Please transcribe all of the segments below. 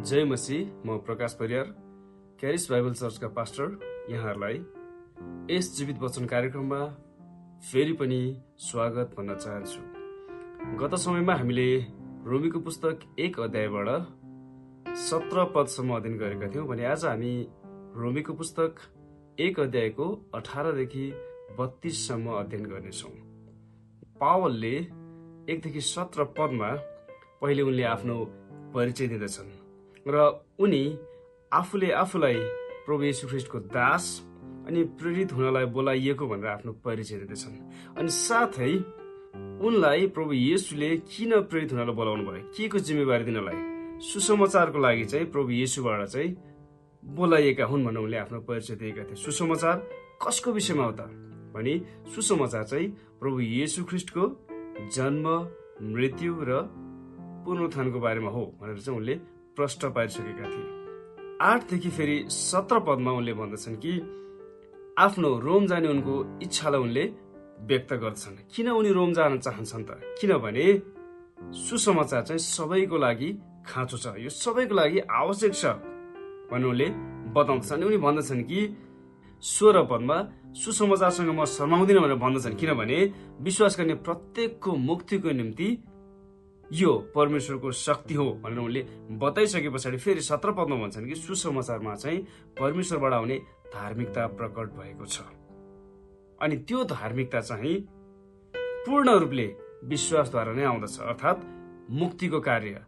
जय मसीह। म प्रकाश परियार, क्यारिस बाइबल चर्चका पास्टर यहाँहरूलाई यस जीवित वचन कार्यक्रममा फेरि पनि स्वागत भन्न चाहन्छु। गत समयमा हामीले रोमीको पुस्तक 1 अध्यायबाट 17 पदसम्म अध्ययन गरेका थियौँ भने आज हामी रोमीको पुस्तक 1 अध्यायको 18 देखि 32 सम्म अध्ययन गर्नेछौँ। पावलले 1 देखि 17 पदमा पहिले उनले आफ्नो परिचय दिँदछन् र उनी आफूले आफूलाई प्रभु येशू ख्रीष्टको दास अनि प्रेरित हुनलाई बोलाइएको भनेर आफ्नो परिचय दिँदछन्। अनि साथै उनलाई प्रभु येशूले किन प्रेरित हुनलाई बोलाउनु भयो, के को जिम्मेवारी दिनलाई, सुसमाचारको लागि चाहिँ प्रभु येशूबाट चाहिँ बोलाइएका हुन् भनेर उनले आफ्नो परिचय दिएका थिए। सुसमाचार कसको विषयमा हो त भने सुसमाचार चाहिँ प्रभु येशू ख्रीष्टको जन्म, मृत्यु र पुनरुत्थानको बारेमा हो भनेर चाहिँ उनले प्रष्ट पारिसकेका थिए। 8 देखि फेरि 17 पदमा उनले भन्दछन् कि आफ्नो रोम जाने उनको इच्छालाई उनले व्यक्त गर्छन्। किन उनी रोम जान चाहन्छन् त? किनभने सुसमाचार चाहिँ सबैको लागि खाँचो छ, यो सबैको लागि आवश्यक छ भन्ने उनले बताउँछन्। उनी भन्दछन् कि 16 पदमा सुसमाचारसँग म शर्माउँदिन भनेर भन्दछन्, किनभने विश्वास गर्ने प्रत्येकको मुक्तिको निम्ति यो परमेश्वरको शक्ति हो भनेर उनले बताइसके पछाडि फेरि 17 पदमा भन्छन् कि सुसमाचारमा चाहिँ परमेश्वरबाट आउने धार्मिकता प्रकट भएको छ। अनि त्यो धार्मिकता चाहिँ पूर्ण रूपले विश्वासद्वारा नै आउँदछ, अर्थात् मुक्तिको कार्य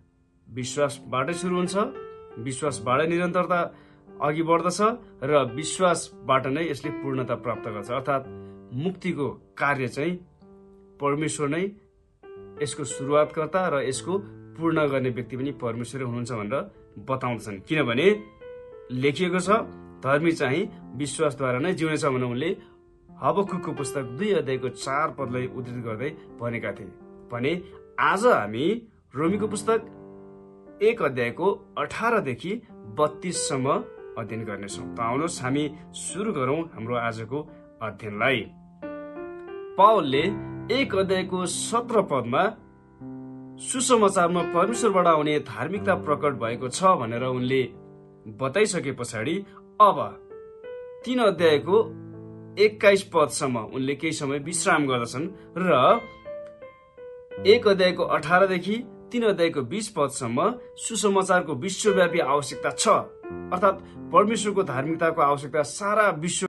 विश्वासबाटै सुरु हुन्छ, विश्वासबाटै निरन्तरता अघि बढ्दछ र विश्वासबाट नै यसले पूर्णता प्राप्त गर्छ। अर्थात् मुक्तिको कार्य चाहिँ परमेश्वर नै यसको सुरुवातकर्ता र यसको पूर्ण गर्ने व्यक्ति पनि परमेश्वर हुनुहुन्छ भनेर बताउँछन्। किनभने लेखिएको छ धर्मी चाहिँ विश्वासद्वारा नै जिउनेछ भनेर उनले हबकुकको पुस्तक 2 अध्यायको 4 पदलाई उद्धृत गर्दै भनेका थिए। भने आज हामी रोमीको पुस्तक 1 अध्यायको 18 देखि 32 सम्म अध्ययन गर्नेछौँ। त आउनुहोस् हामी सुरु गरौँ हाम्रो आजको अध्ययनलाई। पावलले 1 अध्यायको 17 पदमा सुसमाचारमा परमेश्वरबाट आउने धार्मिकता प्रकट भएको छ भनेर उनले बताइसके पछाडि अब 3 अध्यायको 21 पदसम्म उनले केही समय विश्राम गर्दछन् र 1 अध्यायको 18 देखि 3 अध्यायको 20 पदसम्म सुसमाचारको विश्वव्यापी आवश्यकता छ, अर्थात् परमेश्वरको धार्मिकताको आवश्यकता सारा विश्व।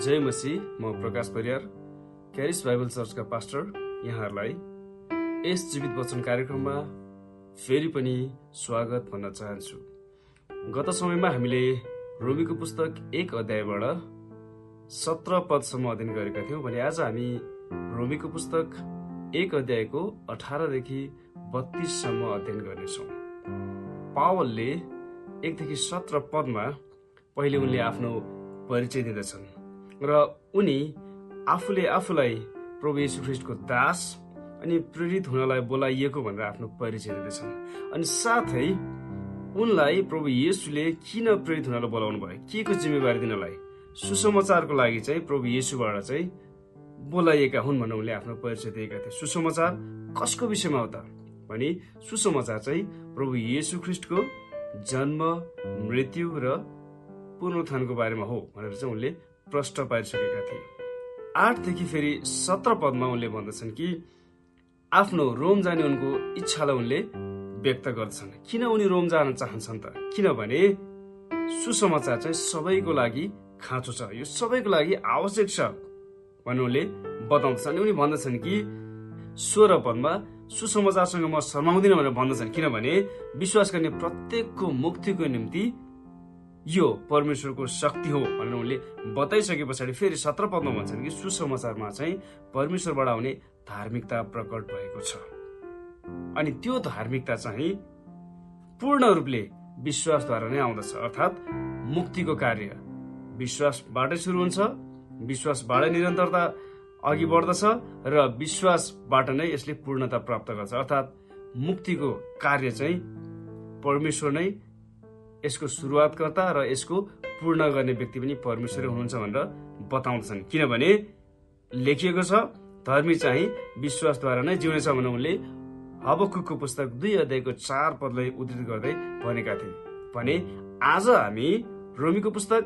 जय मसीह। म प्रकाश परियार, क्यारिस बाइबल चर्चका पास्टर यहाँहरूलाई यस जीवित वचन कार्यक्रममा फेरि पनि स्वागत भन्न चाहन्छु। गत समयमा हामीले रोमीको पुस्तक 1 अध्यायबाट 17 पदसम्म अध्ययन गरेका थियौँ भने आज हामी रोमीको पुस्तक 1 अध्यायको 18 देखि 32 सम्म अध्ययन गर्नेछौँ। पावलले 1 देखि 17 पदमा पहिले उनले आफ्नो परिचय दिँदछन् र उनी आफूले आफूलाई प्रभु येशू ख्रीष्टको दास अनि प्रेरित हुनलाई बोलाइएको भनेर आफ्नो परिचय दिँदछन्। अनि साथै उनलाई प्रभु येशूले किन प्रेरित हुनलाई बोलाउनु भयो, के को जिम्मेवारी दिनलाई, सुसमाचारको लागि चाहिँ प्रभु येशूबाट चाहिँ बोलाइएका हुन् भनेर उनले आफ्नो परिचय दिएका थिए। सुसमाचार कसको विषयमा हो त भने सुसमाचार चाहिँ प्रभु येशू ख्रीष्टको जन्म, मृत्यु र पुनरुत्थानको बारेमा हो भनेर चाहिँ उनले प्रष्ट पारिसकेका थिए। 8 देखि फेरि 17 पदमा उनले भन्दछन् कि आफ्नो रोम जाने उनको इच्छालाई उनले व्यक्त गर्छन्। किन उनी रोम जान चाहन्छन् त? किनभने सुसमाचार चाहिँ सबैको लागि खाँचो छ, यो सबैको लागि आवश्यक छ भन्ने उनले बताउँछन्। उनी भन्दछन् कि 16 पदमा सुसमाचारसँग म शर्माउँदिन भनेर भन्दछन्, किनभने विश्वास गर्ने प्रत्येकको मुक्तिको निम्ति यो परमेश्वरको शक्ति हो भनेर उनले बताइसके पछाडि फेरि 17 पदमा भन्छन् कि सुसमाचारमा चाहिँ परमेश्वरबाट आउने धार्मिकता प्रकट भएको छ। अनि त्यो धार्मिकता चाहिँ पूर्ण रूपले विश्वासद्वारा नै आउँदछ, अर्थात् मुक्तिको कार्य विश्वासबाटै सुरु हुन्छ, विश्वासबाटै निरन्तरता अघि बढ्दछ र विश्वासबाट नै यसले पूर्णता प्राप्त गर्छ। अर्थात् मुक्तिको कार्य चाहिँ परमेश्वर नै यसको सुरुवातकर्ता र यसको पूर्ण गर्ने व्यक्ति पनि परमेश्वर हुनुहुन्छ भनेर बताउँछन्। किनभने लेखिएको छ धर्मी चाहिँ विश्वासद्वारा नै जिउनेछ भनेर उनले हबकुकको पुस्तक 2:4 उद्धृत गर्दै भनेका थिए भने आज हामी रोमीको पुस्तक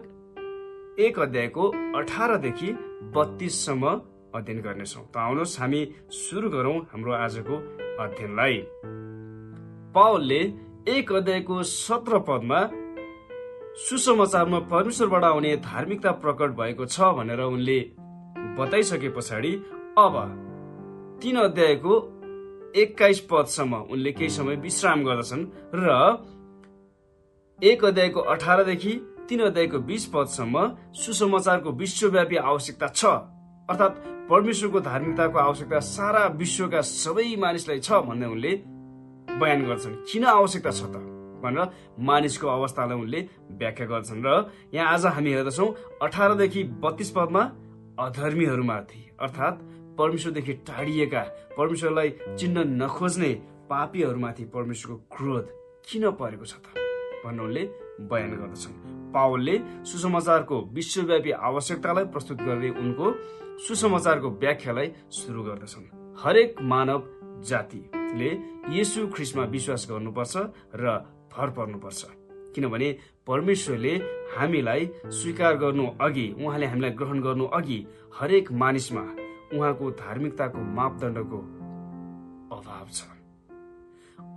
1:18 देखि 32 अध्ययन गर्नेछौँ। त आउनुहोस् हामी सुरु गरौँ हाम्रो आजको अध्ययनलाई। पावलले 1:17 सुसमाचारमा परमेश्वरबाट आउने धार्मिकता प्रकट भएको छ भनेर उनले बताइसके पछाडि अब 3:21 उनले केही समय विश्राम गर्दछन् र 1:18 देखि 3:20 सुसमाचारको विश्वव्यापी आवश्यकता छ, अर्थात् परमेश्वरको धार्मिकताको आवश्यकता सारा विश्वका सबै मानिसलाई छ भन्ने उनले बयान गर्छन्। किन आवश्यकता छ त भनेर मानिसको अवस्थालाई उनले व्याख्या गर्छन्। र यहाँ आज हामी हेर्दछौँ 18 देखि 32 अधर्मीहरूमाथि अर्थात् परमेश्वरदेखि टाढिएका, परमेश्वरलाई चिन्न नखोज्ने पापीहरूमाथि परमेश्वरको क्रोध किन परेको छ त भन्ने उनले बयान गर्दछन्। पावलले सुसमाचारको विश्वव्यापी आवश्यकतालाई प्रस्तुत गर्दै उनको सुसमाचारको व्याख्यालाई सुरु गर्दछन्। हरेक मानव जातिले येशू ख्रीष्टमा विश्वास गर्नुपर्छ र भर पर्नुपर्छ, किनभने परमेश्वरले हामीलाई स्वीकार गर्नु अघि, उहाँले हामीलाई ग्रहण गर्नु अघि हरेक मानिसमा उहाँको धार्मिकताको मापदण्डको अभाव छ।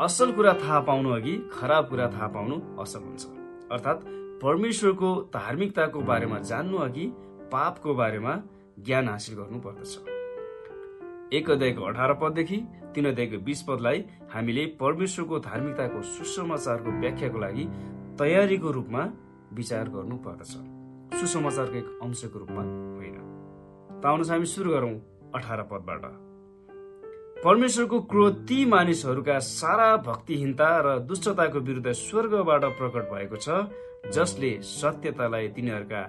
असल कुरा थाहा पाउनु अघि खराब कुरा थाहा पाउनु असल हुन्छ, अर्थात् परमेश्वरको धार्मिकताको बारेमा जान्नु अघि पापको बारेमा ज्ञान हासिल गर्नु पर्दछ। 1:18 देखि 3:20 हामीले परमेश्वरको धार्मिकताको सुसमाचारको व्याख्याको लागि तयारीको रूपमा विचार गर्नु पर्दछ, सुसमाचारको एक अंशको रूपमा होइन। त आउनुहोस् हामी सुरु गरौँ 18 परमेश्वरको क्रोध ती मानिसहरूका सारा भक्तिहीनता र दुष्टताको विरुद्ध स्वर्गबाट प्रकट भएको छ, जसले सत्यतालाई तिनीहरूका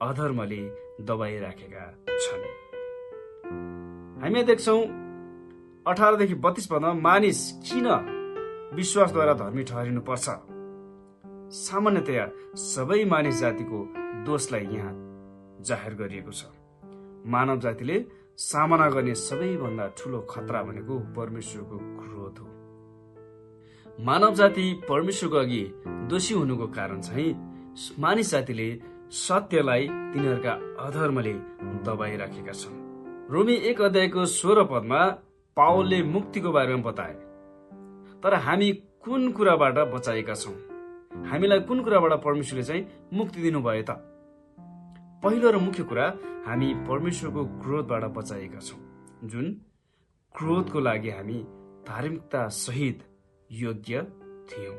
अधर्मले दबाइराखेका छन्। हामी देख्छौँ 18 देखि 32 मानिस किन विश्वासद्वारा धर्मी ठहरिनु पर्छ। सामान्यतया सबै मानिस जातिको दोषलाई यहाँ जाहेर गरिएको छ। मानव जातिले सामना गर्ने सबैभन्दा ठूलो खतरा भनेको परमेश्वरको क्रोध हो। मानव जाति परमेश्वरको अघि दोषी हुनुको कारण चाहिँ मानिस जातिले सत्यलाई तिनीहरूका अधर्मले दबाइराखेका छन्। रोमी 1:16 पावलले मुक्तिको बारेमा बताए, तर हामी कुन कुराबाट बचाएका छौँ? हामीलाई कुन कुराबाट परमेश्वरले चाहिँ मुक्ति दिनुभयो त? पहिलो र मुख्य कुरा, हामी परमेश्वरको क्रोधबाट बचाएका छौँ, जुन क्रोधको लागि हामी धार्मिकता सहित योग्य थियौँ।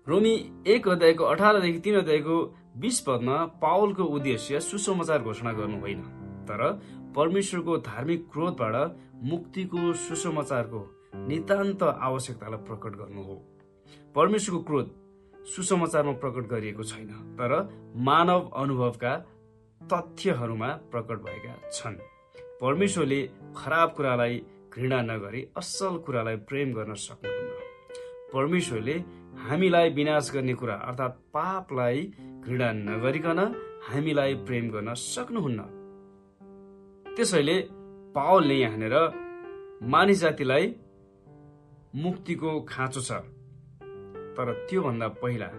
रोमी 1:18 देखि 3:20 पावलको उद्देश्य सुसमाचार घोषणा गर्नु होइन, तर परमेश्वरको धार्मिक क्रोधबाट मुक्तिको सुसमाचारको नितान्त आवश्यकतालाई प्रकट गर्नु हो। परमेश्वरको क्रोध सुसमाचारमा प्रकट गरिएको छैन, तर मानव अनुभवका तथ्यहरूमा प्रकट भएका छन्। परमेश्वरले खराब कुरालाई घृणा नगरी असल कुरालाई प्रेम गर्न सक्नुहुन्न। परमेश्वरले हामीलाई विनाश गर्ने कुरा अर्थात् पापलाई घृणा नगरिकन हामीलाई प्रेम गर्न सक्नुहुन्न। त्यसैले पावलले यहाँनिर मानिस जातिलाई मुक्तिको खाँचो छ, तर त्योभन्दा पहिला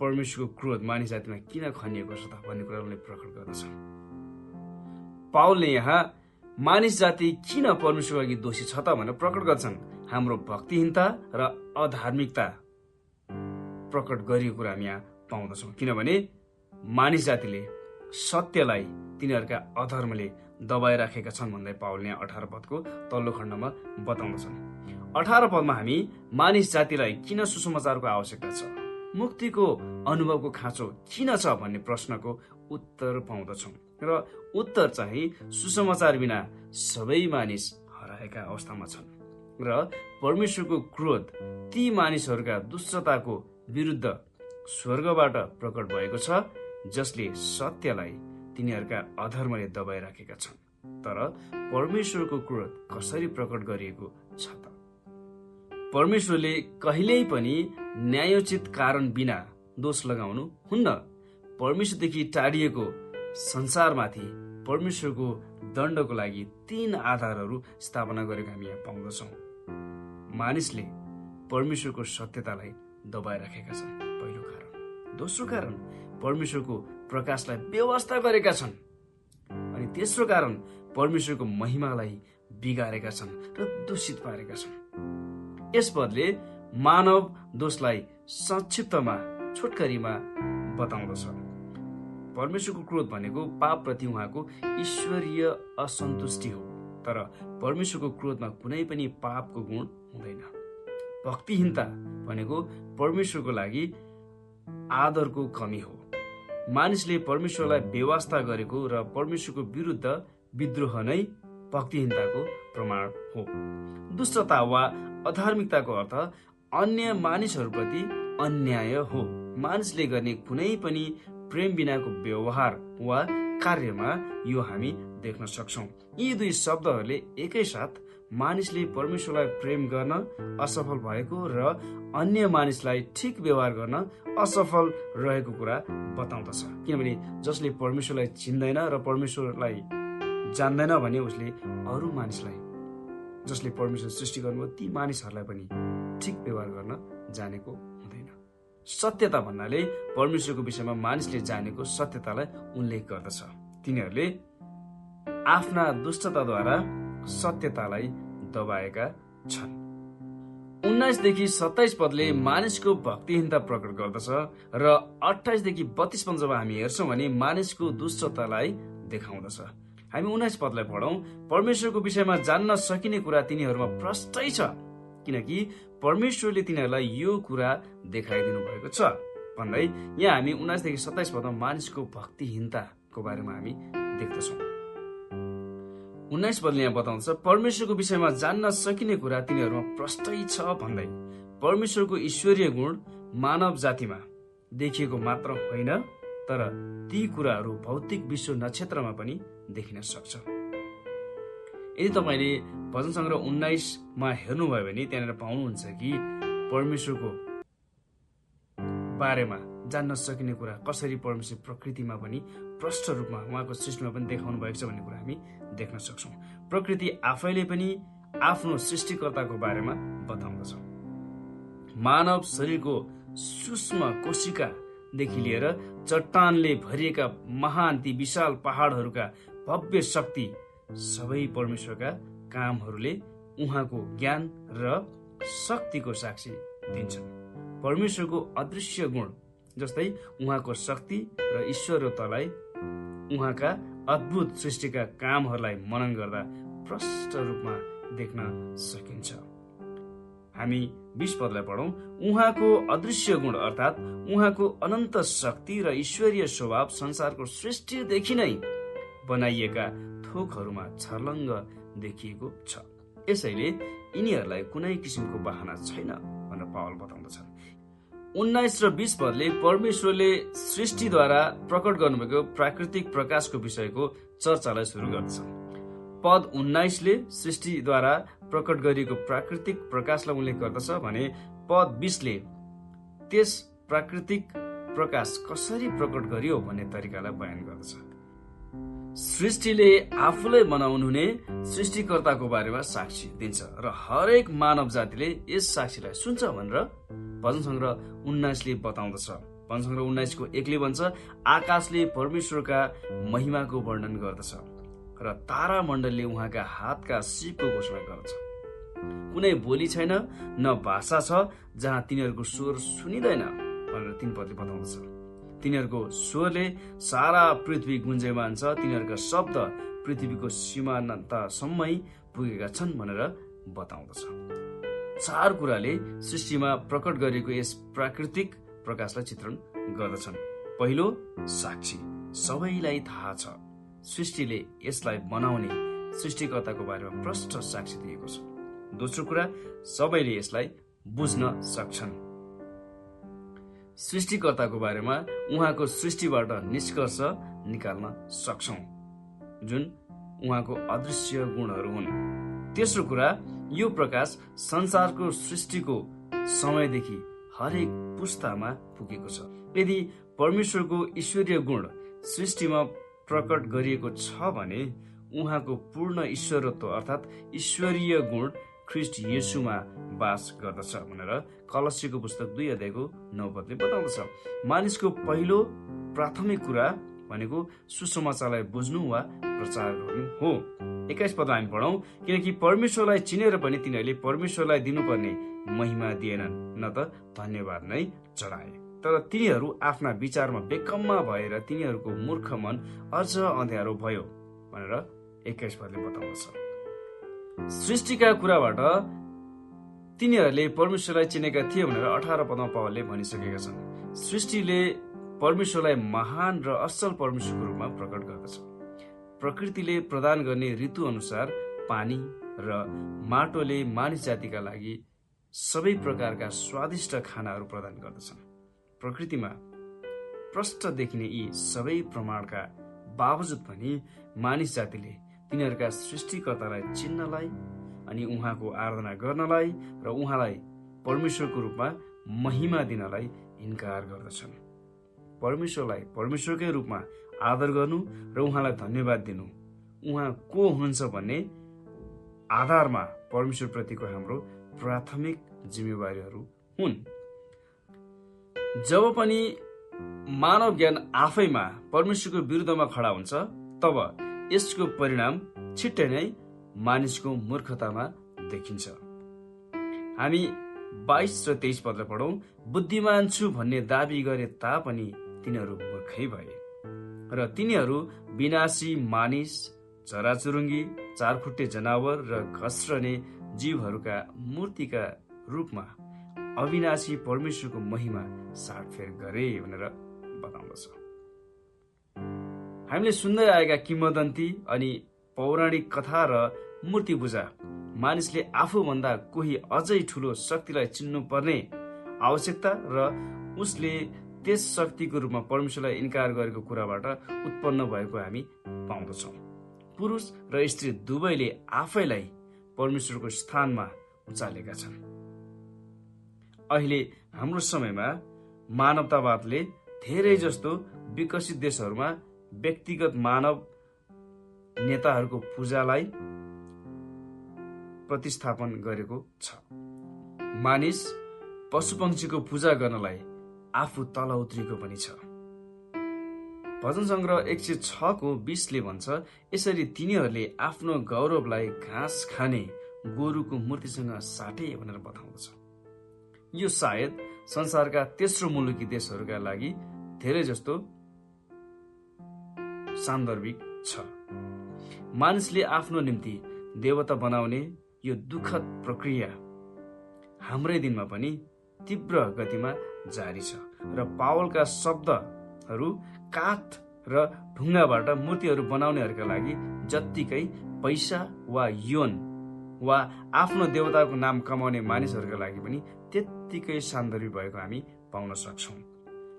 परमेश्वरको क्रोध मानिस जातिमा किन खनिएको छ त भन्ने कुरा उनले प्रकट गर्दछ। पावलले यहाँ मानिस जाति किन परमेश्वरको अघि दोषी छ त भनेर प्रकट गर्छन्। हाम्रो भक्तिहीनता र अधार्मिकता प्रकट गरिएको कुरा हामी यहाँ पाउँदछौँ, किनभने मानिस जातिले सत्यलाई तिनीहरूका अधर्मले दबाइराखेका छन् भन्दै पावलले 18 पदको तल्लो खण्डमा बताउँदछन्। 18 पदमा हामी मानिस जातिलाई किन सुसमाचारको आवश्यकता छ, मुक्तिको अनुभवको खाँचो किन छ भन्ने प्रश्नको उत्तर पाउँदछौँ। र उत्तर चाहिँ सुसमाचार बिना सबै मानिस हराएका अवस्थामा छन् र परमेश्वरको क्रोध ती मानिसहरूका दुष्टताको विरुद्ध स्वर्गबाट प्रकट भएको छ, जसले सत्यलाई तिनीहरूका अधर्मले दबाइराखेका छन्। तर परमेश्वरको क्रोध कसरी प्रकट गरिएको छ त? परमेश्वरले कहिल्यै पनि न्यायोचित कारण बिना दोष लगाउनु हुन्न। परमेश्वरदेखि टाढिएको संसारमाथि परमेश्वरको दण्डको लागि 3 आधारहरू स्थापना गरेको हामी यहाँ पाउँदछौँ। मानिसले परमेश्वरको सत्यतालाई दबाइराखेका छन्, पहिलो कारण। दोस्रो कारण, परमेश्वरको प्रकाशलाई बेवास्ता गरेका छन्। अनि तेस्रो कारण, परमेश्वरको महिमालाई बिगारेका छन् र दूषित पारेका छन्। यस पदले मानव दोषलाई संक्षिप्तमा छोटकरीमा बताउँदछ। परमेश्वरको क्रोध भनेको पापप्रति उहाँको ईश्वरीय असन्तुष्टि हो, तर परमेश्वरको क्रोधमा कुनै पनि पापको गुण हुँदैन। भक्तिहीनता भनेको परमेश्वरको लागि आदरको कमी हो। मानिसले परमेश्वरलाई बेवास्ता गरेको र परमेश्वरको विरुद्ध विद्रोह नै भक्तिहीनताको प्रमाण हो। दुष्टता वा अधार्मिकताको अर्थ अन्य मानिसहरूप्रति अन्याय हो। मानिसले गर्ने कुनै पनि प्रेम बिनाको व्यवहार वा कार्यमा यो हामी देख्न सक्छौँ। यी दुई शब्दहरूले एकैसाथ मानिसले परमेश्वरलाई प्रेम गर्न असफल भएको र अन्य मानिसलाई ठिक व्यवहार गर्न असफल रहेको कुरा बताउँदछ। किनभने जसले परमेश्वरलाई चिन्दैन र परमेश्वरलाई जान्दैन भने उसले अरू मानिसलाई, जसले परमेश्वर सृष्टि गर्नुभयो ती मानिसहरूलाई पनि ठिक व्यवहार गर्न जानेको हुँदैन। सत्यता भन्नाले परमेश्वरको विषयमा मानिसले जानेको सत्यतालाई उल्लेख गर्दछ। तिनीहरूले आफ्ना दुष्टताद्वारा सत्यतालाई दबाएका छन्। 19 देखि 27 पदले मानिसको भक्तिहीनता प्रकट गर्दछ र 28 देखि 32 पद जब हामी हेर्छौँ भने मानिसको दुष्टतालाई देखाउँदछ। हामी 19 पदलाई पढौं। परमेश्वरको विषयमा जान्न सकिने कुरा तिनीहरूमा प्रष्टै छ, किनकि परमेश्वरले तिनीहरूलाई यो कुरा देखाइदिनु भएको छ भन्दै यहाँ हामी 19 देखि 27 पदमा मानिसको भक्तिहीनताको बारेमा हामी देख्दछौँ। 19 पदले यहाँ बताउँछ, परमेश्वरको विषयमा जान्न सकिने कुरा तिनीहरूमा प्रष्टै छ भन्दै परमेश्वरको ईश्वरीय गुण मानव जातिमा देखिएको मात्र होइन, तर ती कुराहरू भौतिक विश्व नक्षत्रमा पनि देखिन सक्छ। यदि तपाईँले भजन सङ्ग्रह 19 मा हेर्नुभयो भने त्यहाँनिर पाउनुहुन्छ कि परमेश्वरको बारेमा जान्न सकिने कुरा कसरी परमेश्वर प्रकृतिमा पनि प्रष्ट रूपमा उहाँको सृष्टिमा पनि देखाउनु भएको छ भन्ने कुरा हामी देख्न सक्छौँ। प्रकृति आफैले पनि आफ्नो सृष्टिकर्ताको बारेमा बताउँदछ। मानव शरीरको सूक्ष्म कोशिकादेखि लिएर चट्टानले भरिएका महान ती विशाल पहाडहरूका भव्य शक्ति सबै परमेश्वरका कामहरूले उहाँको ज्ञान र शक्तिको साक्षी दिन्छन्। परमेश्वरको अदृश्य गुण जस्तै उहाँको शक्ति र ईश्वरत्वलाई उहाँका अद्भुत सृष्टिका कामहरूलाई मनन गर्दा प्रष्ट रूपमा देख्न सकिन्छ। हामी 20 पदलाई पढौं। उहाँको अदृश्य गुण अर्थात् उहाँको अनन्त शक्ति र ईश्वरीय स्वभाव संसारको सृष्टिदेखि नै बनाइएका थोकहरूमा छर्लङ्ग देखिएको छ। यसैले यिनीहरूलाई कुनै किसिमको बहाना छैन भनेर पावल बताउँदछन्। 19 र 20 पदले परमेश्वरले सृष्टिद्वारा प्रकट गर्नुभएको प्राकृतिक प्रकाशको विषयको चर्चालाई सुरु गर्दछ। पद 19 ले सृष्टिद्वारा प्रकट गरिएको प्राकृतिक प्रकाशलाई उल्लेख गर्दछ भने पद 20 ले त्यस प्राकृतिक प्रकाश कसरी प्रकट गरियो भन्ने तरिकालाई बयान गर्दछ। सृष्टिले आफूलाई बनाउनु हुने सृष्टिकर्ताको बारेमा साक्षी दिन्छ र हरेक मानव जातिले यस साक्षीलाई सुन्छ भनेर भजन सङ्ग्रह 19 ले बताउँदछ। भजन सङ्ग्रह 19 को 1 ले भन्छ, आकाशले परमेश्वरका महिमाको वर्णन गर्दछ र तारा मण्डलले उहाँका हातका सिपको घोषणा गर्दछ। कुनै बोली छैन, न भाषा छ जहाँ तिनीहरूको स्वर सुनिँदैन भनेर 3 पदले बताउँदछ। तिनीहरूको स्वरले सारा पृथ्वी गुन्जयमान छ, तिनीहरूका शब्द पृथ्वीको सीमान्तसम्मै पुगेका छन् भनेर बताउँदछ। 4 कुराले सृष्टिमा प्रकट गरेको यस प्राकृतिक प्रकाशलाई चित्रण गर्दछन्। पहिलो, साक्षी, सबैलाई थाहा छ। सृष्टिले यसलाई बनाउने सृष्टिकर्ताको बारेमा प्रष्ट साक्षी दिएको छ। दोस्रो कुरा, सबैले यसलाई बुझ्न सक्छन्। सृष्टिकर्ताको बारेमा उहाँको सृष्टिबाट निष्कर्ष निकाल्न सक्छौं, जुन उहाँको अदृश्य गुणहरू हुन्। तेस्रो कुरा, यो प्रकाश संसारको सृष्टिको समयदेखि हरेक पुस्तामा पुगेको छ। यदि परमेश्वरको ईश्वरीय गुण सृष्टिमा प्रकट गरिएको छ भने उहाँको पूर्ण ईश्वरत्व अर्थात् ईश्वरीय गुण ख्रीष्ट येशूमा वास गर्दछ भनेर कलस्सीको पुस्तक 2 अध्यायको 9 पदले बताउँदछ। मानिसको पहिलो प्राथमिक कुरा भनेको सुसमाचारलाई बुझ्नु वा प्रचार गर्नु हो। 21 पदमा हामी पढौं, किनकि परमेश्वरलाई चिनेर पनि तिनीहरूले परमेश्वरलाई दिनुपर्ने महिमा दिएनन्, न त धन्यवाद नै चढाए। तर तिनीहरू आफ्ना विचारमा बेकम्मा भएर तिनीहरूको मूर्ख मन अझ अँध्यारो भयो भनेर 21 पदले बताउँदछ। सृष्टिका कुराबाट तिनीहरूले परमेश्वरलाई चिनेका थिए भनेर 18 पदमा पावलले भनिसकेका छन्। सृष्टिले परमेश्वरलाई महान र असल परमेश्वरको रूपमा प्रकट गर्दछ। प्रकृतिले प्रदान गर्ने ऋतु अनुसार पानी र माटोले मानिस जातिका लागि सबै प्रकारका स्वादिष्ट खानाहरू प्रदान गर्दछन्। प्रकृतिमा प्रष्ट देखिने यी सबै प्रमाणका बावजुद पनि मानिस जातिले तिनीहरूका सृष्टिकर्तालाई चिन्नलाई अनि उहाँको आराधना गर्नलाई र उहाँलाई परमेश्वरको रूपमा महिमा दिनलाई इन्कार गर्दछन्। परमेश्वरलाई परमेश्वरकै रूपमा आदर गर्नु र उहाँलाई धन्यवाद दिनु, उहाँ को हुनुहुन्छ भन्ने आधारमा परमेश्वर प्रतिको हाम्रो प्राथमिक जिम्मेवारीहरू हुन्। जब पनि मानव ज्ञान आफैमा परमेश्वरको विरुद्धमा खडा हुन्छ तब यसको परिणाम छिट्टै नै मानिसको मूर्खतामा देखिन्छ। हामी 22 र 23 पदलाई पढौं, बुद्धिमान छु भन्ने दाबी गरे तापनि तिनीहरू मूर्खै भए र तिनीहरू विनाशी मानिस, चराचुरुङ्गी, चारखुट्टे जनावर र घस्रने जीवहरूका मूर्तिका रूपमा अविनाशी परमेश्वरको महिमा साटफेर गरे भनेर बताउँदछ। हामीले सुन्दै आएका किंवदन्ती अनि पौराणिक कथा र मूर्ति पूजा मानिसले आफूभन्दा कोही अझै ठूलो शक्तिलाई चिन्नु पर्ने आवश्यकता र उसले त्यस शक्तिको रूपमा परमेश्वरलाई इन्कार गरेको कुराबाट उत्पन्न भएको हामी पाउँदछौँ। पुरुष र स्त्री दुवैले आफैलाई परमेश्वरको स्थानमा उचालेका छन्। अहिले हाम्रो समयमा मानवतावादले धेरै जस्तो विकसित देशहरूमा व्यक्तिगत मानव नेताहरूको पूजालाई प्रतिस्थापन गरेको छ। मानिस पशुपक्षीको पूजा गर्नलाई आफू तल उत्रिएको पनि छ। भजन संग्रह 106 को 20 ले भन्छ, यसरी तिनीहरूले आफ्नो गौरवलाई घाँस खाने गोरुको मूर्तिसँग साटे भनेर बताउँदछ। यो सायद संसारका तेस्रो मुलुकी देशहरूका लागि धेरै जस्तो सान्दर्भिक छ। मानिसले आफ्नो निम्ति देवता बनाउने यो दुःखद प्रक्रिया हाम्रै दिनमा पनि तीव्र गतिमा जारी छ र पावलका शब्दहरू काठ र ढुङ्गाबाट मूर्तिहरू बनाउनेहरूका लागि जत्तिकै पैसा वा यौन वा आफ्नो देवताको नाम कमाउने मानिसहरूका लागि पनि त्यत्तिकै सान्दर्भिक भएको हामी पाउन सक्छौँ।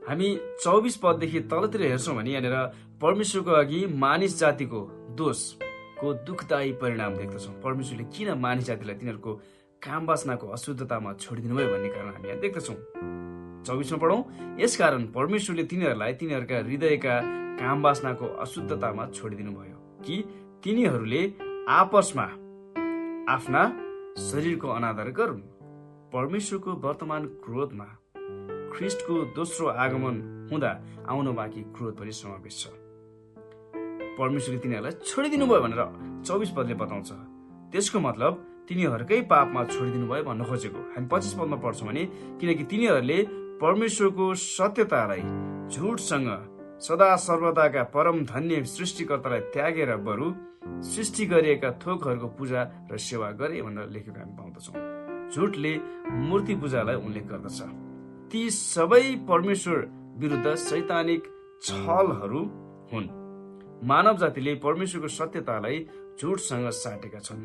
हामी 24 पददेखि तलतिर हेर्छौँ भने यहाँनिर परमेश्वरको अघि मानिस जातिको दोषको दुःखदायी परिणाम देख्दछौँ। परमेश्वरले किन मानिस जातिलाई तिनीहरूको काम वासनाको अशुद्धतामा छोडिदिनु भयो भन्ने कारण हामी यहाँ देख्दछौँ। 24 मा पढौं, यसकारण परमेश्वरले तिनीहरूलाई तिनीहरूका हृदयका काम वासनाको अशुद्धतामा छोडिदिनु भयो कि तिनीहरूले आपसमा आफ्ना शरीरको अनादर गरून्। परमेश्वरको वर्तमान क्रोधमा ख्रीष्टको दोस्रो आगमन हुँदा आउन बाँकी क्रोध पनि समावेश छ। परमेश्वरले तिनीहरूलाई छोडिदिनु भयो भनेर 24 पदले बताउँछ। त्यसको मतलब तिनीहरूकै पापमा छोडिदिनु भयो भन्न खोजेको। हामी 25 पदमा पढ्छौँ भने, किनकि तिनीहरूले परमेश्वरको सत्यतालाई झुटसँग सदा सर्वदाका परम धन्य सृष्टिकर्तालाई त्यागेर बरु सृष्टि गरिएका थोकहरूको पूजा र सेवा गरे भनेर लेखेको हामी पाउँदछौँ। झुटले मूर्ति पूजालाई उल्लेख गर्दछ। ती सबै परमेश्वर विरुद्ध शैतानिक छलहरू हुन्। मानव जातिले परमेश्वरको सत्यतालाई झुटसँग साटेका छन्,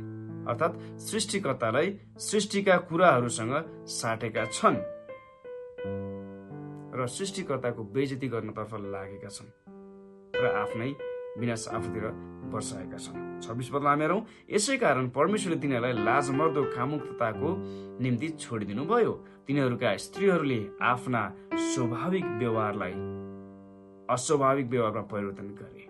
अर्थात् सृष्टिकर्तालाई सृष्टिका कुराहरूसँग साटेका छन् र सृष्टिकर्ताको बेइज्जती गर्नतर्फ लागेका छन् र आफ्नै विनाश आफूतिर वर्षाएका छन्। 26 पदमा हामी हेरौँ, यसै कारण परमेश्वरले तिनीहरूलाई लाजमर्दो कामुकताको निम्ति छोडिदिनु भयो। तिनीहरूका स्त्रीहरूले आफ्ना स्वाभाविक व्यवहारलाई अस्वाभाविक व्यवहारमा परिवर्तन गरे।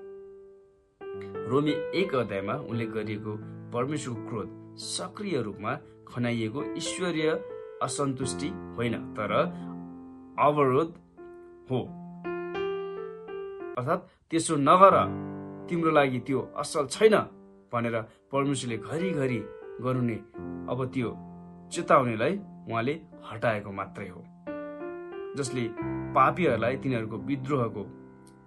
रोमी 1 अध्यायमा उल्लेख गरिएको परमेश्वरको क्रोध सक्रिय रूपमा खनाइएको ईश्वरीय असन्तुष्टि होइन, तर अवरोध हो। अर्थात् त्यसो नगर, तिम्रो लागि त्यो असल छैन भनेर परमेश्वरले घरिघरि गर्नुहुने अब त्यो चेतावनीलाई उहाँले हटाएको मात्रै हो, जसले पापीहरूलाई तिनीहरूको विद्रोहको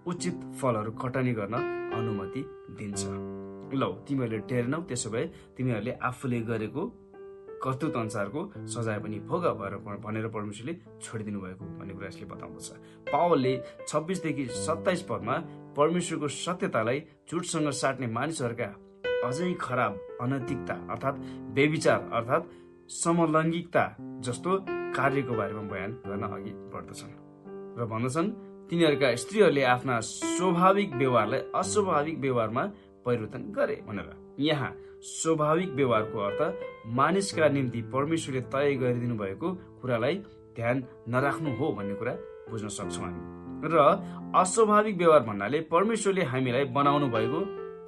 उचित फलहरू कटानी गर्न अनुमति दिन्छ। लौ, तिमीहरूले टेरेनौ, त्यसो भए तिमीहरूले आफूले गरेको कर्तुत अनुसारको सजाय पनि भोग भनेर परमेश्वरले छोडिदिनु भएको भन्ने कुरा यसले बताउँदछ। पावलले 26देखि 27 पदमा परमेश्वरको सत्यतालाई झुटसँग साट्ने मानिसहरूका अझै खराब अनैतिकता अर्थात् व्यभिचार अर्थात् समलैङ्गिकता जस्तो कार्यको बारेमा बयान गर्न अघि बढ्दछन् र भन्दछन् तिनीहरूका स्त्रीहरूले आफ्ना स्वाभाविक व्यवहारलाई अस्वाभाविक व्यवहारमा परिवर्तन गरे भनेर। यहाँ स्वाभाविक व्यवहारको अर्थ मानिसका निम्ति परमेश्वरले तय गरिदिनु भएको कुरालाई ध्यान नराख्नु हो भन्ने कुरा बुझ्न सक्छौँ हामी। र अस्वाभाविक व्यवहार भन्नाले परमेश्वरले हामीलाई बनाउनु भएको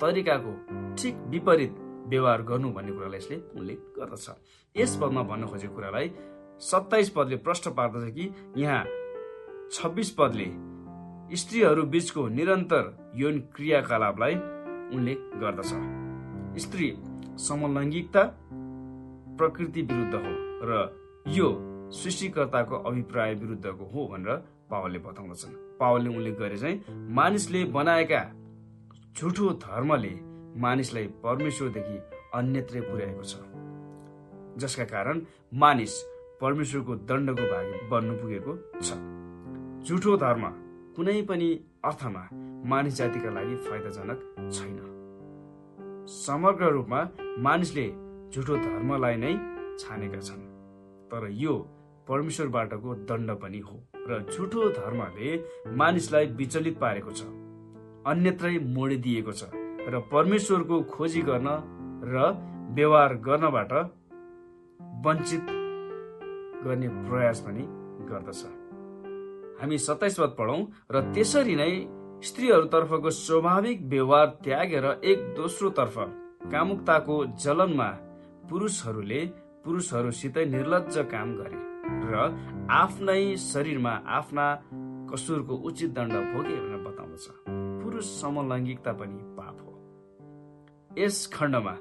तरिकाको ठिक विपरीत व्यवहार गर्नु भन्ने कुरालाई यसले उल्लेख गर्दछ। यस पदमा भन्न खोजेको कुरालाई 27 पदले प्रश्न पार्दछ कि यहाँ 26 पदले स्त्रीहरू बीचको निरन्तर यौन क्रियाकलापलाई उल्लेख गर्दछ। स्त्री समलैङ्गिकता प्रकृति विरुद्ध हो र यो सृष्टिकर्ताको अभिप्राय विरुद्धको हो भनेर पावलले बताउँदछन्। पावलले उल्लेख गरे चाहिँ मानिसले बनाएका झुठो धर्मले मानिसलाई परमेश्वरदेखि अन्यत्रै पुर्याएको छ, जसका कारण मानिस परमेश्वरको दण्डको भागी बन्नु पुगेको छ। झुठो धर्म कुनै पनि अर्थमा मानिस जातिका लागि फाइदाजनक छैन। समग्र रूपमा मानिसले झुठो धर्मलाई नै छानेका छन्, तर यो परमेश्वरबाटको दण्ड पनि हो र झुठो धर्मले मानिसलाई विचलित पारेको छ, अन्यत्रै मोडिदिएको छ र परमेश्वरको खोजी गर्न र व्यवहार गर्नबाट वञ्चित गर्ने प्रयास पनि गर्दछ। हामी 27 पद पढौं र त्यसरी नै स्त्रीहरूतर्फको स्वाभाविक व्यवहार त्यागेर एक दोस्रो तर्फ कामुकताको जलनमा पुरुषहरूसितै निर्लज्ज काम गरे र आफ्नै शरीरमा आफ्ना कसुरको उचित दण्ड भोगे भनेर बताउँदछ। पुरुष समलैङ्गिकता पनि पाप हो। यस खण्डमा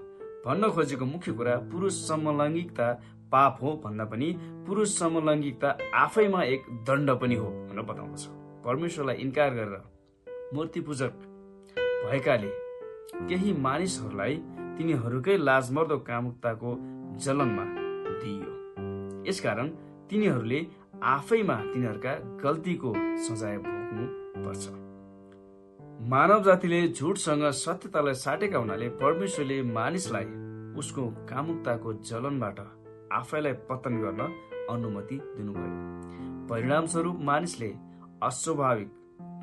भन्न खोजेको मुख्य कुरा पुरुष समलैङ्गिकता पाप हो भन्दा पनि पुरुष समलैङ्गिकता आफैमा एक दण्ड पनि हो भनेर बताउँदछ। परमेश्वरलाई इन्कार गरेर मूर्ति पूजक भएकाले केही मानिसहरूलाई तिनीहरूकै लाजमर्दो कामुकताको जलनमा दिइयो। यसकारण तिनीहरूले आफैमा तिनीहरूका गल्तीको सजाय भोग्नु पर्छ। मानव जातिले झुटसँग सत्यतालाई साटेका हुनाले परमेश्वरले मानिसलाई उसको कामुकताको जलनबाट आफैलाई पतन गर्न अनुमति दिनुभयो। परिणामस्वरूप मानिसले अस्वाभाविक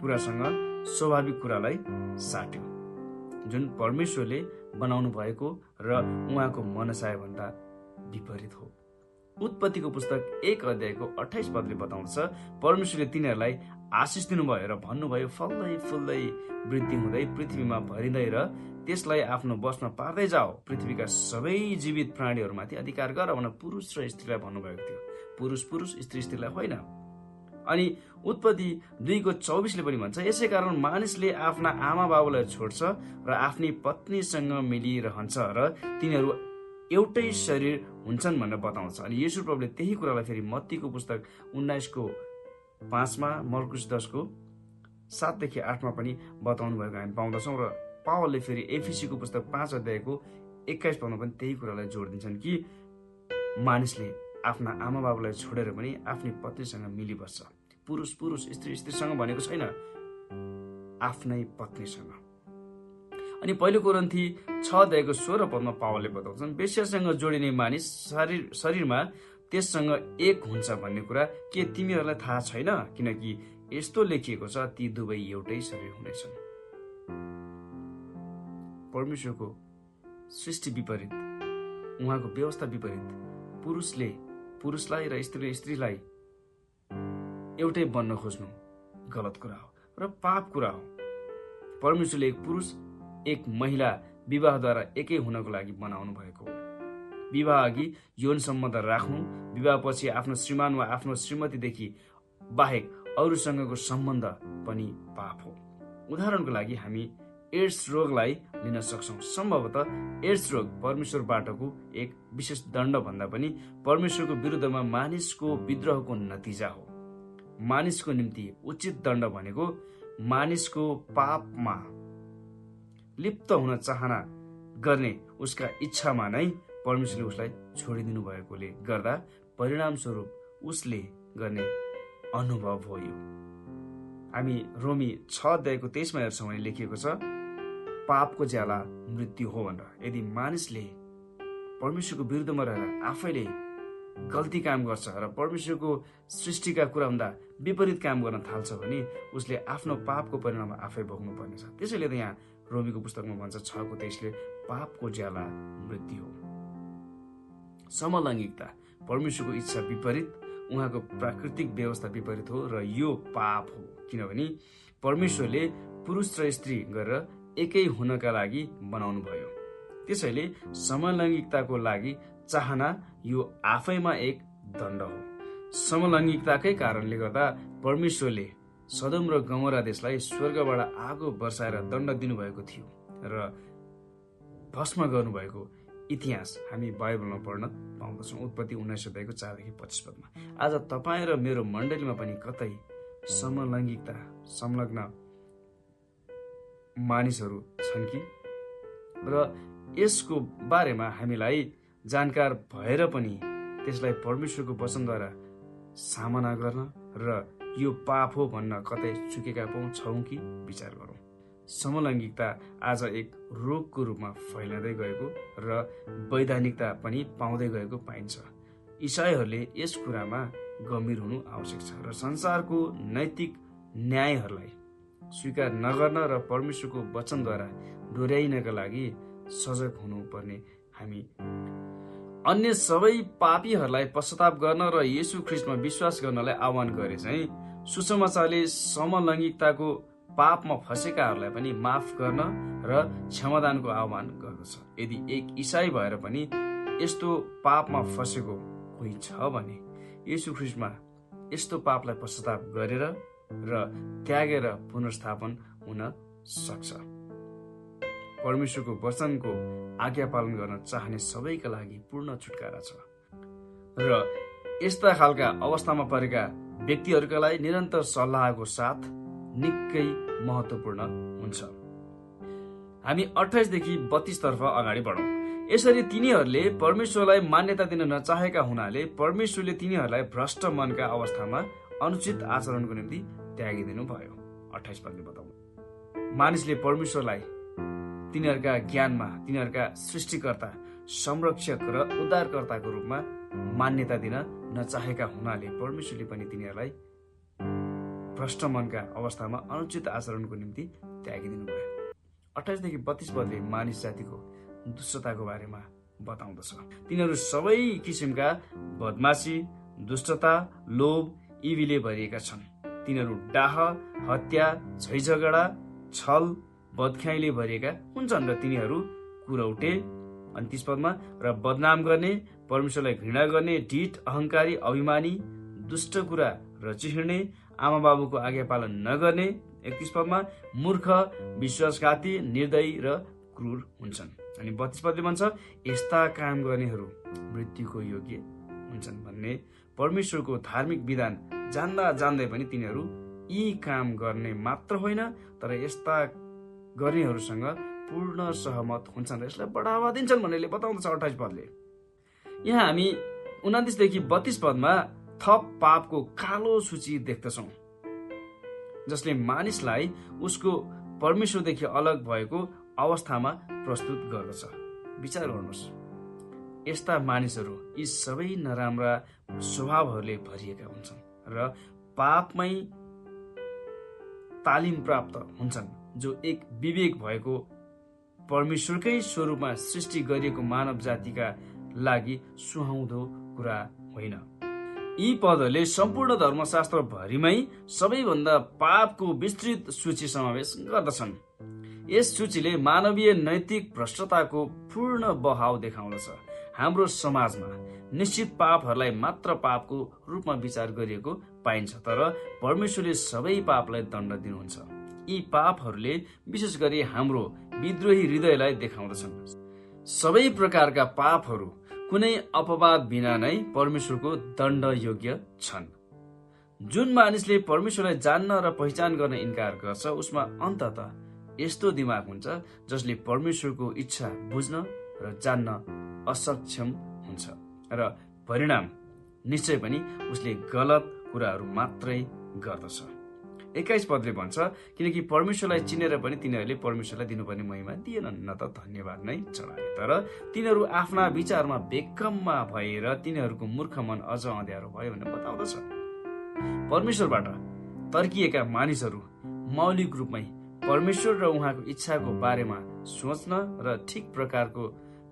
कुरासँग स्वाभाविक कुरालाई साट्यो, जुन परमेश्वरले बनाउनु भएको र उहाँको मनसाय भन्दा विपरीत हो। उत्पत्तिको पुस्तक 1 अध्यायको 28 पदले बताउँछ परमेश्वरले तिनीहरूलाई आशिष दिनुभयो र भन्नुभयो फल्दै फुल्दै वृद्धि हुँदै पृथ्वीमा भरिँदै र त्यसलाई आफ्नो बसमा पार्दै जाओ, पृथ्वीका सबै जीवित प्राणीहरूमाथि अधिकार गर भनेर पुरुष र स्त्रीलाई भन्नुभएको थियो। पुरुष पुरुष स्त्री स्त्रीलाई होइन। अनि उत्पत्ति 2:24ले पनि भन्छ यसै कारण मानिसले आफ्ना आमा बाबुलाई छोड्छ र आफ्नी पत्नीसँग मिलिरहन्छ र तिनीहरू एउटै शरीर हुन्छन् भनेर बताउँछ। अनि येशू प्रभुले त्यही कुरालाई फेरि मत्तीको पुस्तक 19:5मा मर्कुस 10:7-8मा पनि बताउनु भएको हामी पाउँदछौँ र पावलले फेरि एफिसीको पुस्तक 5 अध्यायको 21 पदमा पनि त्यही कुरालाई जोड दिन्छन् कि मानिसले आफ्ना आमा बाबुलाई छोडेर पनि आफ्नी पत्नीसँग मिलिबस्छ। पुरुष पुरुष स्त्री स्त्रीसँग भनेको छैन, आफ्नै पत्नीसँग। अनि पहिलो कोरिन्थी 6:16 पदमा पावलले बताउँछन् वेश्यासँग जोडिने मानिस शरीरमा त्यससँग एक हुन्छ भन्ने कुरा के तिमीहरूलाई थाहा छैन? किनकि यस्तो लेखिएको छ ती दुवै एउटै शरीर हुनेछन्। परमेश्वरको सृष्टि विपरीत, उहाँको व्यवस्था विपरीत पुरुषले पुरुषलाई र स्त्रीले स्त्रीलाई एउटै बन्न खोज्नु गलत कुरा हो र पाप कुरा हो। परमेश्वरले एक पुरुष एक महिला विवाहद्वारा एकै हुनको लागि बनाउनु भएको हो। विवाह अघि यौन सम्बन्ध राख्नु, विवाहपछि आफ्नो श्रीमान वा आफ्नो श्रीमतीदेखि बाहेक अरूसँगको सम्बन्ध पनि पाप हो। उदाहरणको लागि हामी एड्स रोगलाई लिन सक्छौँ। सम्भवतः एड्स रोग परमेश्वरबाटको एक विशेष दण्ड भन्दा पनि परमेश्वरको विरुद्धमा मानिसको विद्रोहको नतिजा हो। मानिसको निम्ति उचित दण्ड भनेको मानिसको पापमा लिप्त हुन चाहना गर्ने उसका इच्छामा नै परमेश्वरले उसलाई छोडिदिनु भएकोले गर्दा परिणामस्वरूप उसले गर्ने अनुभव हो यो। हामी रोमी 6:23 हेर्छौँ भने लेखिएको छ, पापको ज्याला मृत्यु हो भनेर। यदि मानिसले परमेश्वरको विरुद्धमा रहेर आफैले गल्ती काम गर्छ र परमेश्वरको सृष्टिका कुराभन्दा विपरीत काम गर्न थाल्छ भने उसले आफ्नो पापको परिणाम आफै भोग्नु पर्नेछ। त्यसैले त यहाँ रोमीको पुस्तकमा भन्छ 6:23ले पापको ज्याला मृत्यु हो। समलैङ्गिकता परमेश्वरको इच्छा विपरीत, उहाँको प्राकृतिक व्यवस्था विपरीत हो र यो पाप हो, किनभने परमेश्वरले पुरुष र स्त्री गरेर एकै हुनका लागि बनाउनु भयो। त्यसैले समलैङ्गिकताको लागि चाहना यो आफैमा एक दण्ड हो। समलैङ्गिकताकै कारणले गर्दा परमेश्वरले सदोम र गमोरा देशलाई स्वर्गबाट आगो बर्साएर दण्ड दिनुभएको थियो र भस्म गर्नुभएको इतिहास हामी बाइबलमा पढ्न पाउँदछौँ। उत्पत्ति 19 अध्यायको 4देखि 25 पदमा। आज तपाईँ र मेरो मण्डलीमा पनि कतै समलैङ्गिकता संलग्न मानिसहरू छन् कि? र यसको बारेमा हामीलाई जानकार भएर पनि त्यसलाई परमेश्वरको वचनद्वारा सामना गर्न र यो पाप हो भन्न कतै चुकेका छौँ कि विचार गरौँ। समलैङ्गिकता आज एक रोगको रूपमा फैलिँदै गएको र वैधानिकता पनि पाउँदै गएको पाइन्छ। इसाईहरूले यस कुरामा गम्भीर हुनु आवश्यक छ र संसारको नैतिक न्यायहरूलाई स्वीकार नगर्न र परमेश्वरको वचनद्वारा डोर्याइनका लागि सजग हुनुपर्ने हामी अन्य सबै पापीहरूलाई पश्चाताप गर्न र येशू ख्रीष्टमा विश्वास गर्नलाई आह्वान गरे चाहिँ सुसमाचारले समलैङ्गिकताको पापमा फँसेकाहरूलाई पनि माफ गर्न र क्षमादानको आह्वान गर्दछ। यदि एक इसाई भएर पनि यस्तो पापमा फँसेको कोही छ भने येशू ख्रीष्टमा यस्तो पापलाई पश्चाताप गरेर र त्यागेर पुनर्स्थापन हुन सक्छ। परमेश्वरको वचनको आज्ञा पालन गर्न चाहने सबैका लागि पूर्ण छुटकारा छ र यस्ता खालका अवस्थामा परेका व्यक्तिहरूका लागि निरन्तर सल्लाहको साथ निकै महत्त्वपूर्ण हुन्छ। हामी 28 देखि 32 तर्फ अगाडि बढौँ। यसरी तिनीहरूले परमेश्वरलाई मान्यता दिन नचाहेका हुनाले परमेश्वरले तिनीहरूलाई भ्रष्ट मनका अवस्थामा अनुचित आचरणको निम्ति त्यागिदिनु भयो। 28 पदले बताउँ, मानिसले परमेश्वरलाई तिनीहरूका ज्ञानमा तिनीहरूका सृष्टिकर्ता, संरक्षक र उद्धारकर्ताको रूपमा मान्यता दिन नचाहेका हुनाले परमेश्वरले पनि तिनीहरूलाई भ्रष्ट मनका अवस्थामा अनुचित आचरणको निम्ति त्यागिदिनु भयो। 28 देखि 32 पदले मानिस जातिको दुष्टताको बारेमा बताउँदछ। तिनीहरू सबै किसिमका बदमाशी, दुष्टता, लोभ, इविले भरिएका छन्। तिनीहरू डाह, हत्या, झैझगडा, छल, बदख्याइले भरिएका हुन्छन् र तिनीहरू कुरौटे 29 पदमा र बदनाम गर्ने, परमेश्वरलाई घृणा गर्ने, ढिठ, अहंकारी, अभिमानी, दुष्ट कुरा रची हिँड्ने, आमा बाबुको आज्ञा पालन नगर्ने 31 पदमा मूर्ख, विश्वासघाती, निर्दयी र क्रूर हुन्छन्। अनि 32 पदले भन्छ यस्ता काम गर्नेहरू मृत्युको योग्य हुन्छन् भन्ने परमेश्वरको धार्मिक विधान जान्दा जान्दै पनि तिनीहरू यी काम गर्ने मात्र होइन तर यस्ता गर्नेहरूसँग पूर्ण सहमत हुन्छन् र यसलाई बढावा दिन्छन् भन्नेले बताउँदछ 28 पदले। यहाँ हामी 29 देखि 32 पदमा थप पापको कालो सूची देख्दछौँ जसले मानिसलाई उसको परमेश्वरदेखि अलग भएको अवस्थामा प्रस्तुत गर्दछ। विचार गर्नुहोस्, यस्ता मानिसहरू यी सबै नराम्रा स्वभावहरूले भरिएका हुन्छन् र पापमै तालिम प्राप्त हुन्छन् जो एक विवेक भएको परमेश्वरकै स्वरूपमा सृष्टि गरिएको मानव जातिका लागि सुहाउँदो कुरा होइन। यी पदहरूले सम्पूर्ण धर्मशास्त्र भरिमै सबैभन्दा पापको विस्तृत सूची समावेश गर्दछन्। यस सूचीले मानवीय नैतिक भ्रष्टताको पूर्ण बहाव देखाउँदछ। हाम्रो समाजमा निश्चित पापहरूलाई मात्र पापको रूपमा विचार गरिएको पाइन्छ, तर परमेश्वरले सबै पापलाई दण्ड दिनुहुन्छ। यी पापहरूले विशेष गरी हाम्रो विद्रोही हृदयलाई देखाउँदछन्। सबै प्रकारका पापहरू कुनै अपवाद बिना नै परमेश्वरको दण्ड योग्य छन्। जुन मानिसले परमेश्वरलाई जान्न र पहिचान गर्न इन्कार गर्छ, उसमा अन्ततः यस्तो दिमाग हुन्छ जसले परमेश्वरको इच्छा बुझ्न र जान्न असक्षम हुन्छ, र परिणाम निश्चय पनि उसले गलत कुराहरू मात्रै गर्दछ। 21 पदले भन्छ, किनकि परमेश्वरलाई चिनेर पनि तिनीहरूले परमेश्वरलाई दिनुपर्ने महिमा दिएनन्, न त धन्यवाद नै चढाए। तर तिनीहरू आफ्ना विचारमा बेकममा भएर तिनीहरूको मूर्ख मन अझ अँध्यारो भयो भनेर बताउँदछ। परमेश्वरबाट तर्किएका मानिसहरू मौलिक रूपमै परमेश्वर र उहाँको इच्छाको बारेमा सोच्न र ठिक प्रकारको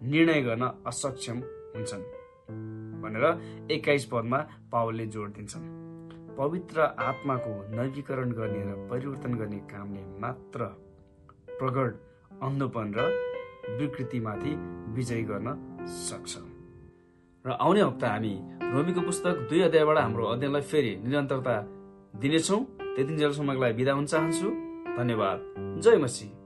निर्णय गर्न असक्षम हुन्छन् भनेर 21 पदमा पावलले जोड दिन्छन्। पवित्र आत्माको नवीकरण गर्ने र परिवर्तन गर्ने कामले मात्र प्रगट अन्धोपन र विकृतिमाथि विजय गर्न सक्छ। र आउने हप्ता हामी रोमीको पुस्तक 2 अध्यायबाट हाम्रो अध्ययनलाई फेरि निरन्तरता दिनेछौँ। त्यतिन्जेलसम्मको लागि बिदा हुन चाहन्छु। धन्यवाद। जय मसीह।